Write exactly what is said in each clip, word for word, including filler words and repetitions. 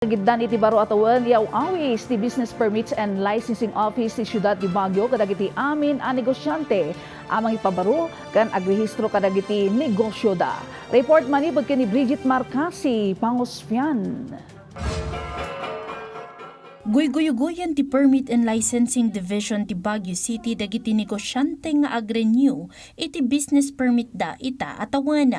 Nagiddan iti baro a tawen, iaw-awis ti Business Permits and Licensing Office ti Siudad ti Baguio kadagiti amin a negosiante a mangipabaro ken agrehistro kadagiti negosioda. Report manipud ken ni Bridget Marcasi, Pangosfian. Guyguyugoyen ti Permit and Licensing Division ti Baguio City dagiti negosiante nga agrenew iti business permit da ita a tawen.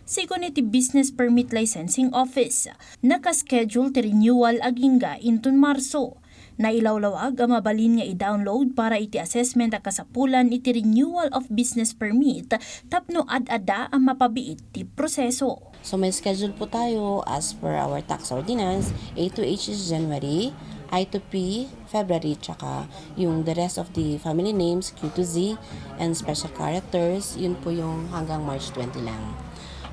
Sigun iti Business Permit Licensing Office, nakaschedule ti renewal agingga inton Marso. Nailawlawag a mabalin nga i-download para iti assessment a kasapulan iti renewal of business permit tapno ad-adda a mapabiit ti proseso. So may schedule po tayo as per our tax ordinance. A to H is January, I to P February, tsaka yung the rest of the family names, Q to Z, and special characters, yun po yung hanggang March twenty lang.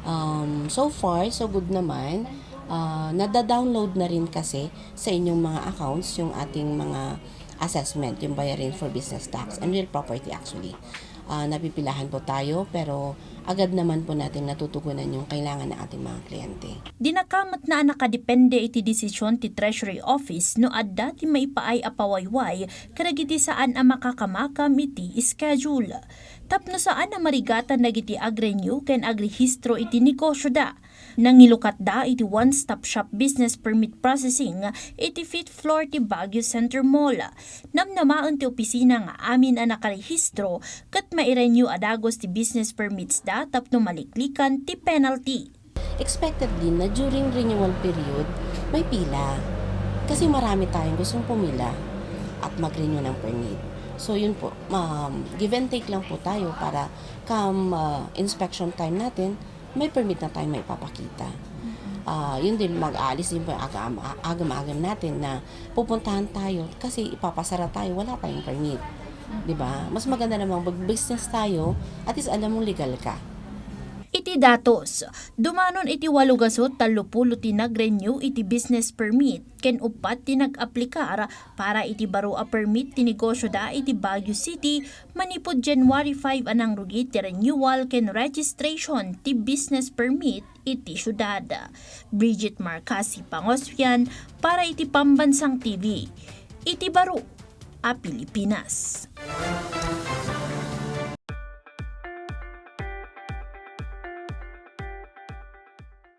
Um, so far, so good naman. Ah, nada-download na rin kasi sa inyong mga accounts yung ating mga assessment, yung bayarin for business tax and real property actually. Ah, napipilahan po tayo, pero agad naman po natin natutugunan yung kailangan ng ating mga kliyente. Dinakamatna a nakadepende iti desisyon ti Treasury Office no adda ti maipaay a pawayway kadagiti saan a makakamakam iti schedule. Tapno saan a marigatan dagiti agrenew ken agrehistro iti negosioda, nangilukatda iti one-stop-shop business permit processing iti fifth floor ti Baguio Center Mall. Namnamaen ti opisina nga amin a nakarehistro ket mairenew a dagus ti business permits da tapno maliklikan ti penalty. Expected din na during renewal period, may pila. Kasi marami tayong gustong pumila at mag-renew ng permit. So yun po, um, give and take lang po tayo para come, uh, inspection time natin, may permit na tayong maipapakita. Ah, yun din, mag-aalis din po yung agam-, agam-agam natin na pupuntahan tayo kasi ipapasara tayo, wala tayong permit. Di ba? Mas maganda namang mag-business tayo, at least alam mong legal ka. Iti datos, dumanon iti walo gasut tallo pulo ti nag-renew iti business permit ken uppat ti nag-aplikar para iti baro a permit ti negosioda iti Baguio City manipud January five a nangrugi ti renewal ken registration ti business permit iti siudad. Bridget Marcasi, Pangosfian, para iti Pambansang T V, iti baro a Pilipinas.